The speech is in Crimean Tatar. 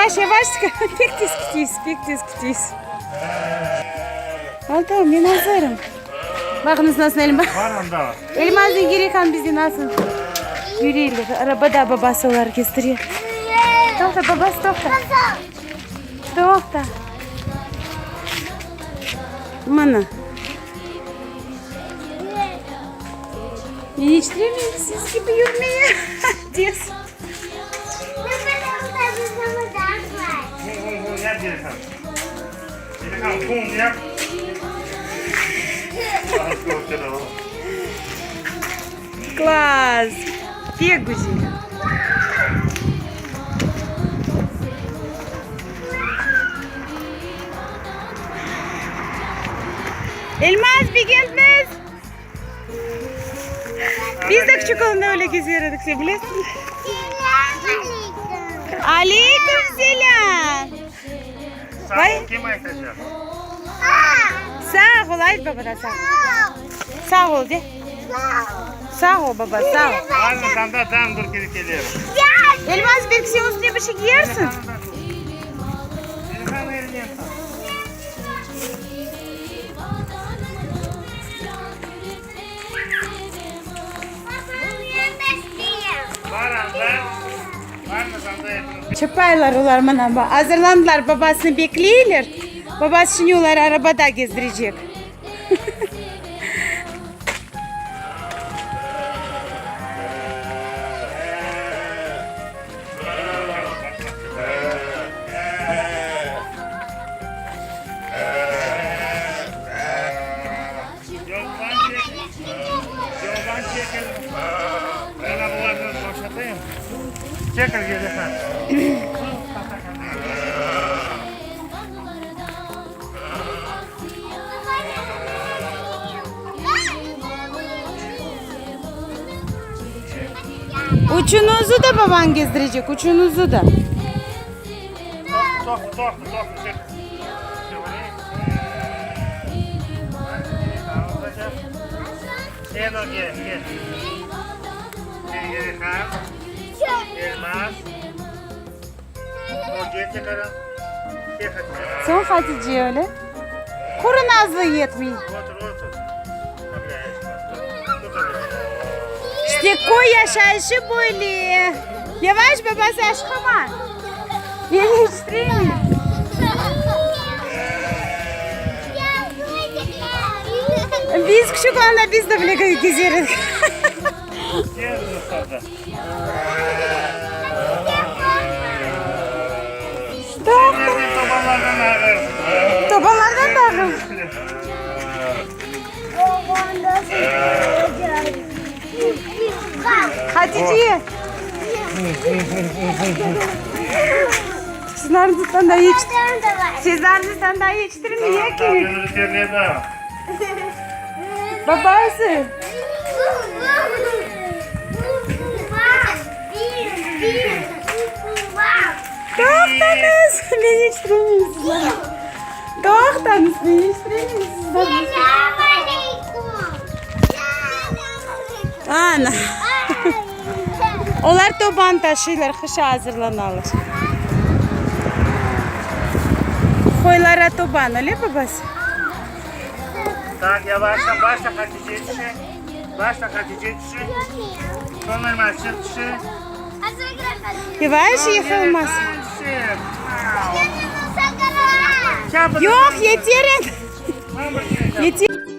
Yavaş, yavaş, pek tez ketesiz, pek tez ketesiz. Oldu, men azırım. Baqıñız nasıl Elmaz. Var anda. Elmaznen Gereyhan bizde nasıl yürüyler. Arabada babası olar kezdire. Toqta, babası, toqta. Toqta. Mına. Men yetiştiremeyim siz kibi yürmeye. Tez. Klass! Pek güzel! Elmaz, begendiñiz? Biz de küçük olğanda öyle gezer edik, sen bilesiñ. Aleyküm selâm! Sağ ol kim aytacaq? Sağ ol, ayt babana sağ ol. Sağ ol de. Sağ ol baba, sağ ol. Barmız anda dam dur kelip kelirim. Elmaz, belki sen üstüne bir şey giyersiñ? Çıpaylar olar mına, azırlandılar, babasını bekleyler. Babası şimdi oları arabada gezdirecek. Üçüñizni de babañ gezdirecek, üçüñizni de. Soñ Hatice öyle. Quru nazlı yetmey. İşte köy yaşayışı böyle. Yavaş, babası, aşqama. Biz küçük olğanda biz de böyle gezer edik. Tobanlardan da ağır. Hatice. Sizlerni da hiç Sizlerni da yetiştirmeye kerek. Babası. Toqtañız, men yetiştiremeyim sizlerni. Toqtañız, men yetiştiremeyim sizlerni. Ana. Olar toban taşıylar, qışa azırlanalar. Qoylara toban, öyle babası? Tak, yavaştan başla Hatice tüşe. Başla Hatice tüşe. Soñ Elmazçıq tüşe. Yavaş yıqılmaz. Yoq, yeter endi. Yeter.